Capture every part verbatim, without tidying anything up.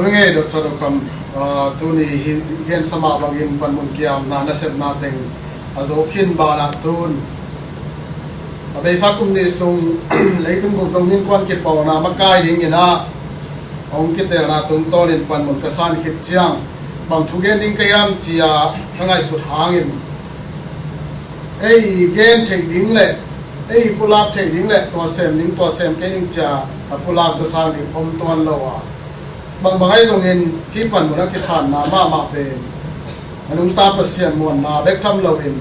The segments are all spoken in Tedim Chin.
Mingei dot tha dot com, ah, tuni hi gen sama bangin panmun kiamna nasepna teng a zo khin banah tun a beisa kum nih sung leitung guk Zomi Innkuan kipawlna makai dingin ah hong kitelna tungtawnin panmun ka san khit ciang bang thu gen ding ka hiam ci-a ka ngaihsut hangin ei gen theih ding le ei pulak theih ding le tua sem ding tua sem kei ding ci-a a pulak zasang ding om tuan lo a, bangbang ahi zongin hih panmun a kisanna mahmah pen a nungta Pasian muanna bek tham loin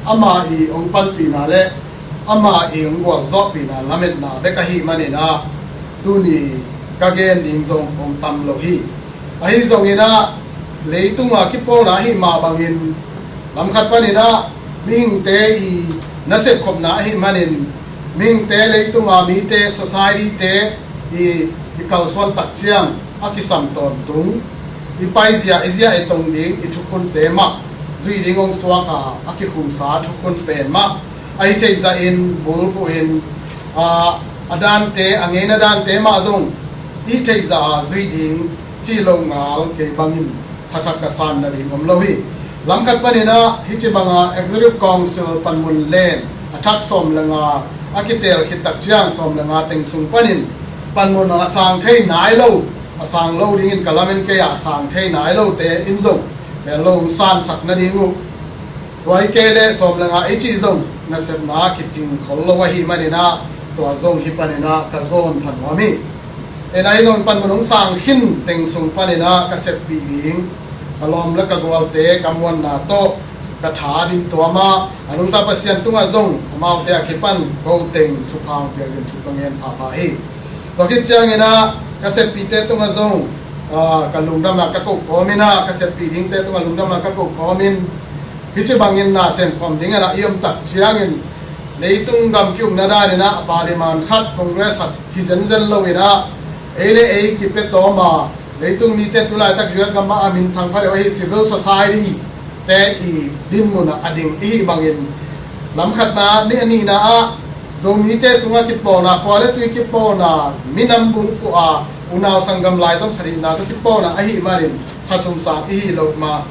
ama i hong panpihna le ama i hong gualzawhpihna lametna bek ahih manin ah tuni ka gen ding zong hong tam lo hi. Ahi zongin ah leitunga kipawlna ahih mah bangin lam khat panin ah mihingte i nasep khopna ahih manin mihingte leitunga mite society-te i i kalsuan tak ciang a kisam tawntung i paizia i zia i tong ding i thukhunte mah zuih ding hong suak a a kikhumsa thukhun pen mah ahi theih zahin bulphuhin a a dante a ngeina dante mah zong i theih zah a zuih ding cih lo ngal kei bangin thathak ka san nading om lo hi. Lam khat panin ah hih ci banga Executive Council panmun len a thak sawm le nga a kitel khit tak ciang sawm le nga teng sung panin panmun a sang thei nai lo a sang lo dingin ka lamen kei a sang thei nai lote in zong bel lo hong sansak nading uh. Tua hi kei le sawm le nga i cih zong nasepna kicing khol lo ahih manin ah tua zong hih panin ah ka zawn pha nuam hi. En ahi zong panmun hong sang khin teng sung panin ah ka seppih ding ka lawm le ka gualte ka muanna tawh ka tha ding tuam a a nungta Pasian tungah zong amaute a kipan ko teng thupha hong piak ding thu ka ngen phapha hi. Tua khit ciangin ah ka seppihte tungah zong ah, ka lungdamna ka koh kawmin ah ka seppih dingte tungah lungdamna ka koh kawmin hih ci bangin na semkhawm dingin ah i om tak ciangin leitung gam ki-ukna danin ah a parliament khat Congress khat hi zenzen loin ah ei le ei kipia tawm a leitung mite tu laitak U S gam ah a minthang pha deuh ahi civil society te i dinmun ah a ding i hih bangin lam khatna ni a nihna ah Zomite sungah kipawlna khua le tui kipawlna minam bulphuh a unau sanggam laizom khat ihna tawh kipawlna ahih manin khasum sang i hih loh ma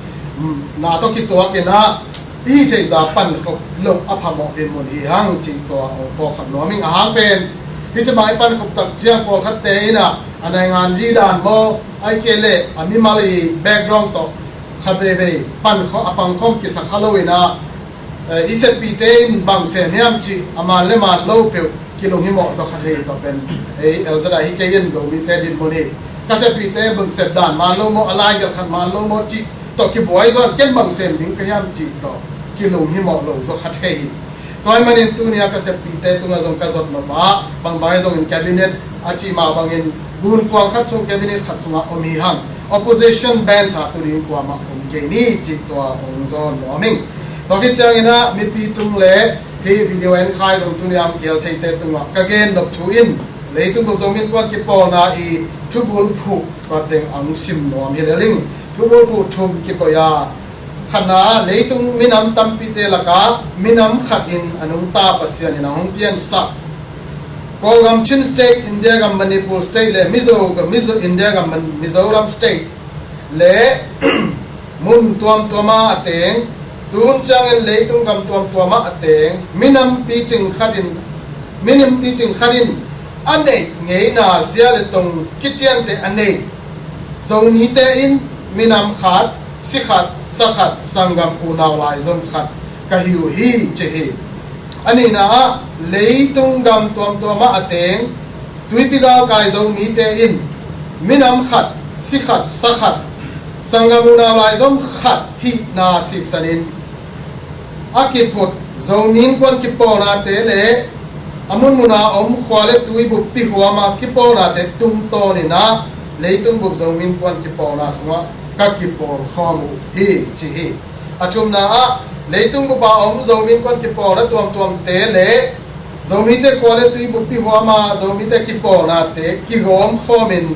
na tawh kituakin ah i hih theihza pankhop loh a phamawh dinmun hi hang cih tua hong phawksak nuam ing. A hang pen hih ci bang i pankhop tak ciang pawlkhatte in ah a naingan zi dan maw ahih kei leh a mimal i background tawh khat veivei pankhop a pangkhawm kisa kha loin ah eh, i seppihte in bang sem hiam cih a man le man lo peuh kilunghimawh zaw kha thei tawh pen ei L Z I hi kei in Zomite dinmun hi. Ka seppihte bang sep dan man lo maw a laigelh khat man lo maw cih tawh kibuai zaw ken bang sem ding ka hiam cih tawh kilunghimawh lo zaw kha thei hi. Tua ahih manin tuni a ka seppihte tungah zong ka zot nop ah bangbang ahi zongin cabinet a cih mah bangin gunkuang khat sung cabinet khat sungah om hi hang. Opposition bench ah tu ding kuamah om kei ni cih tua hong zawn nuam ing. Tua khit ciangin ah mipi tung le hih video en khai zong tuni a hong kial theite tungah ka gen nop thu in leitung bup Zomi Innkuan kipawlna i thubulphuh tua teng a hong sim nuam hi lel ing. Thubulphuh thum kikoih a khatna leitung minam tampite lakah minam khat in a nungta Pasian in a hong piansak Kawlgam Chin State, India gam Manipur State le Mizo, Mizo, India gam Man-, Mizoram State le mun tuamtuam ah a teng, tun ciangin leitung gam tuamtuam ah a teng minam picing khat in, minam picing khat in a neih ngeina zia le tong kiciante a neih Zomite in minam khat, si khat, sa khat, sanggam unau laizom khat ka hi uh hi ci hi. A nihna ah leitung gam tuamtuam ah a teng tuipi galkai Zomite in minam khat, si khat, sa khat, sanggam unau laizom khat hihna siksanin a kiphut Zomi Innkuan kipawlnate le a munmuna om khua le tui buppi huama kipawlnate tungtawnin ah leitung bup Zomi Innkuan kipawlna sungah ka kipawl khawm uh hi ci hi. A thumna ah leitung bupa om Zomi Innkuan kipawlna tuamtuamte le Zomite khua le tui buppi huama Zomite kipawlnate kigawm khawmin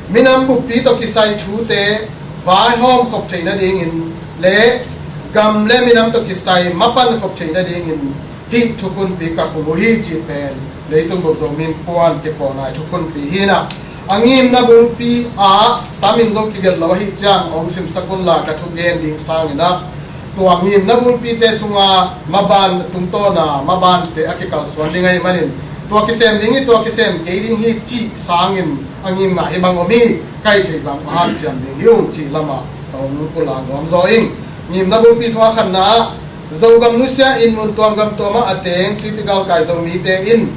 minam buppi tawh kisai thute vaihawm khop theih nadingin le gam le minam tawh kisai mapan khop theih nadingin hih thukhunpi ka khum uh hi cih pen leitung bup Zomi Innkuan kipawlna thukhunpi hi na. A ngimna bulpi ah tamin zong kigelh lo ahih ciang hong simsak unla ka thugen ding sangin ah, tua ngimna bulpite sunga maban tungtawna mabante a kikalsuan ding ahih manin, tua kisem ding hi, tua kisem kei ding hi cih sangin a ngimna hi bang om hi, ka hih theih zah mah hanciam ding hi ung cih lamah ka hong pulak nuam zaw ing. Ngimna bulpi sungah khatna ah, Zogam nusia in mun tuam gam tuam ah a teng tuipi galkai Zomite in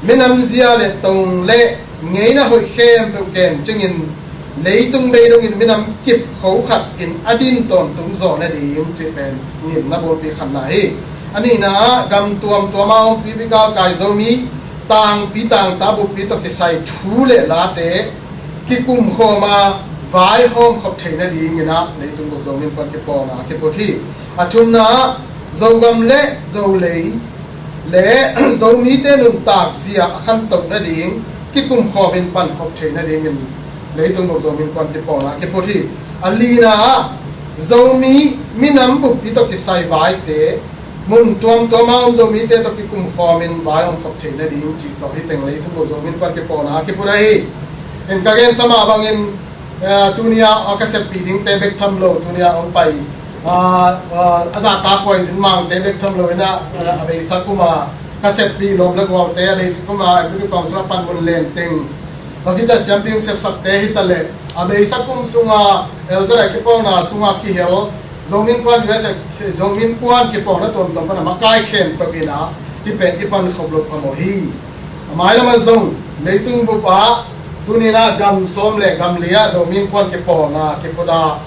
minam zia le tong le ngeina hoih khempeuh kem cingin leitung bei dongin minam kip kho khat in a din tawntung zaw nading cih pen ngimna bulpi khatna hi. A nihna ah, gam tuam tuam ah om tuipi galkai Zomi tangpi tangta buppi tawh kisai thu le late kikum khawm a vaihawm khop theih nadingin ah leitung bup Zomi Innkuan kipawlna a kiput hi. A thumna ah, Zogam le Zolei le Zomite nuntak zia a khantoh nading kikum khawmin pan khop theih nadingin leitung bup Zomi Innkuan kipawlna a kiput hi. A lina ah, Zomi minam buppi tawh kisai vaite mun tuamtuam ah om Zomite tawh kikum khawmin vaihawm khop theih nading cih tawh hi teng leitung bup Zomi Innkuan kipawlna a kiput ahi hi. In ka gensa mah bangin, eh, tuni a ka seppih dingte bek tham lo, tuni a hong pai, ah, ah, a zahtakhuai zin Mangte bek tham lo in ah, ah, a beisa kum a ka seppih lawm le gualte, a beisa kum a executive council a panmun len teng, Bangkita siampi hong sepsakte hi ta leh, a beisa kum sunga L Z I kipawlna sunga kihel Zomi Innkuan U S A, Zomi Innkuan kipawlna tuamtuam pan a makai khempeuh in ah hih pen i pan khop loh phamawh hi. A mailam ah zong leitung bup ah tuni in ah gam sawm le gam li ah Zomi Innkuan kipawlna kiput a,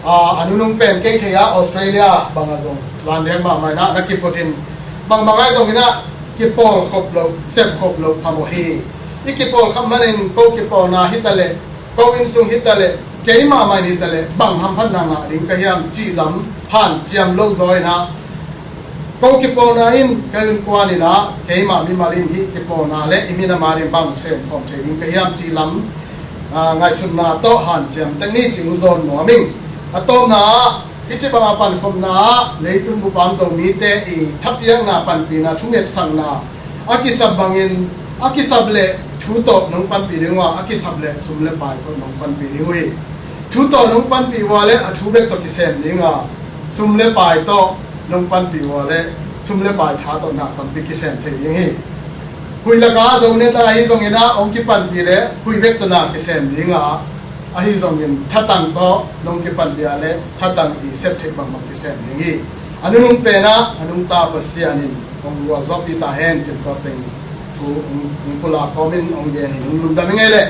a, a nunung pen kei thei a Australia bang ah zong lan lian mahmah in ah na kiput in, bangbang ah zong in ah kipawl khop loh, sep khop loh phamawh hi. I kipawl khap manin ko kipawlna hi ta leh, ko inn sung hi ta leh, keimah mah in hi ta leh bang hamphatna ngah ding ka hiam cih lam hanciam lo zaw in ah, ko kipawlna in ka innkuan in ah keimah mimal in hih kipawlna le i minam a ding bang sem khawm thei ding ka hiam cih lam, ah, ngaihsutna tawh hanciam tek ni cih hong zawn nuam ing. A tawpna ah, hih ci bang a pankhopna ah leitung bup a om Zomite i thapiakna, panpihna, thungetsakna a kisap bangin, a kisap leh thu tawh nong panpih ding uh a, a kisap leh sum le pai tawh nong panpih ding uh hi. Thu tawh nong panpih uh a leh a thu bek tawh kisem ding a, sum le pai tawh nong panpih uh a leh sum le pai tha tawh na tampi kisem thei ding hi. Huih lak ah Zonet ah ahi zongin ah hong kipanpih leh huih bek tawh na kisem ding a, ahi zongin thatang tawh nong kipanpih a leh thatang i sep theih bangbang kisem ding hi. A nunung pen ah a nungta Pasian in hong gualzawhpih ta hen cih tua teng thu hong, hong pulak kawmin hong gen hi. Hong lungdam hi ing ei leh.